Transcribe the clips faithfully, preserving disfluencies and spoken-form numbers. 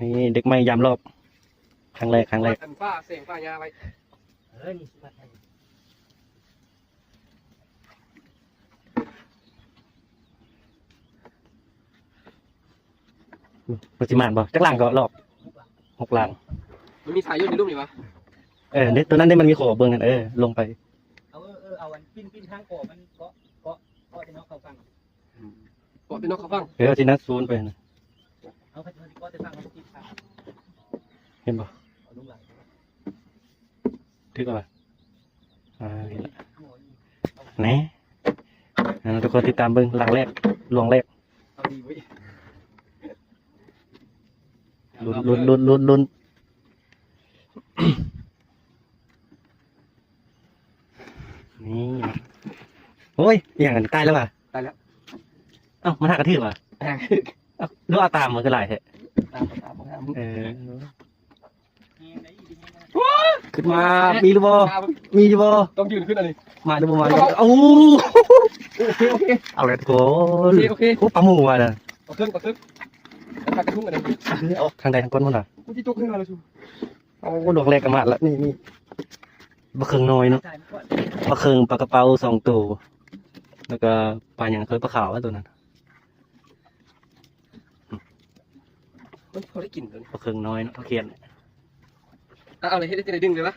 นี่เด็กใหม่ยามรอบ ครั้งแรก ครั้งแรก อันฟ้าเสียงฟ้ายาไว้ เออ นี่สิมาไทย มันสิมานบ่ จักหลังก็รอบ หกหลัง มันมีสายอยู่ในรูปนี่วะ เออ เด้ ตัวนั้นเด้ มันมีขอเบิ่งนั่น เออ ลงไป เอา เออ เออ เอาอันปิ้น ปิ้นทางขอมันเกาะ เกาะ เกาะที่นอกเขาฟัง เกาะที่นอกเขาฟัง เออ ที่นัดศูนย์ไปนะ เอาไปที่เกาะที่ฟังมันติดทาง เห็นบ่ เอาลงหลัง ถือก่อน อ่า เห็นละ แหน่ อ่า ทุกคนติดตามเบิ่ง หลังแรก ลวงแรก เอาดีเว้ย ลุ้น ลุ้น ลุ้น ลุ้น ลุ้น นี่ โอ้ย อหย่างนั้นตายแล้วว่ะ ตายแล้ว เอ้า มันหักกระทืบว่ะ หัก เอ้า ดูเอาตามมันคือหลายแท้ ตาม ตาม ตาม เออ ขึ้นมา มีหรือบ่ มีหรือบ่ ต้องยืนขึ้นอันนี้ มาหรือบ่มา เอ้า โอเค โอเค เอาเลยทุกคน โอเค โอเค โอ้ ปลาหมูว่ะน่ะ เอาเครื่อง เอาเครื่อง แล้วพากระทุ้งกันเลย เอาทางใดทางก้นมันน่ะ กูที่จุกขึ้นมาเลยชู โอ้ ดอกแรกก็มาละ นี่ นี่ ปลาเคิงน้อยเนาะ ปลาเคิง ปลากระเป๋าสองตัว แล้วก็ปลาหยัง เขาเรียกปลาขาววะตัวนั้น มันพอได้กินตัวนี้ ปลาเคิงน้อยเนาะ ปลาเคียน เอา เอาเลย เฮ็ดได้จะได้ดึงเลยวะ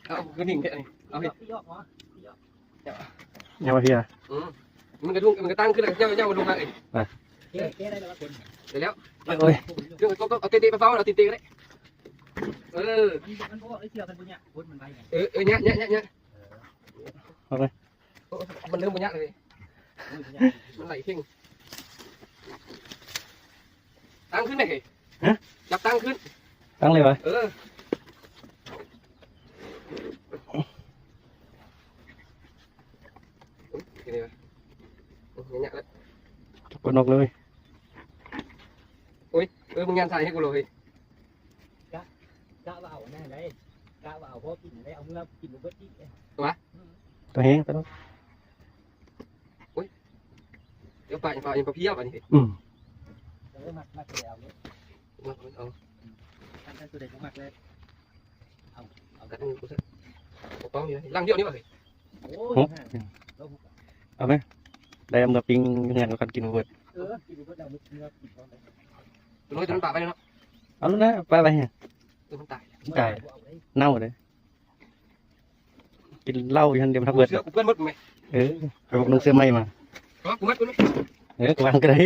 เอา ก็ดึงแค่นี้ เอาเฮ็ด ยังมาเพีย อืม มันกระทุ้ง มันกระตั้งขึ้นแล้ว เจ้า เจ้ามาลงมาเอง อ่ะ เดี๋ยวแล้ว โอ้ย เดี๋ยวก็ ก็เอาเตะๆไปเฝ้า เอาเตะๆก็ได้ เออ มัน มันบอกไอ้เสี่ยวกันบุญเนี่ย พุทธมันไปไง เออ เออ เนี่ย เนี่ย เนี่ย เนี่ย เอาไป โอ้ มันเริ่มบุญเนี่ยเลย มันไหลเข่ง ตั้งขึ้นเลย ฮะ จับตั้งขึ้น ตั้งเลยวะ เออ โอ๊ย ยังไงวะ โอ๊ย อย่างเงี้ยแล้ว จับปลาหนอกเลย โอ๊ย เออ มึงยันสายให้กูเลย กะ กะว่าเอาแน่เลย กะว่าเอาพอกินได้ เอาเมื่อกินบ่เบิดอีกเลย ตัว ตัวแห้งไปแล้ว เดี๋ยวปลา ปลา ปลาเพี้ยปลานี่ อืม เออ มัด มัดไปเอาเนี่ย มัด มัดเอา อันนั้นตัวใดก็มัดเลย เอา เอา กัดมือกูซะ ปกป้องอยู่นะ ลังเดียวนี่หว่าเฮ้ย โอ้ย หก เอาไหม ได้เอามาปิ้งเฮือนกันกินเบิด เออ กินเบิดแล้ว มึงกินก่อน ตัวน้อยตัวนั้นปลาไปแล้วเนาะ เอาแล้วนะ ปลาไปเนี่ย เออ มันตาย มันตาย เน่าเลย กินเหล้าอยู่หั่นเดียวทักเบิด เสื้อกูเปื้อนหมดไหม เออ ไปบอกนุ่งเสื้อใหม่มา เออ กูมัดกูมัด เออ กูวางก็ได้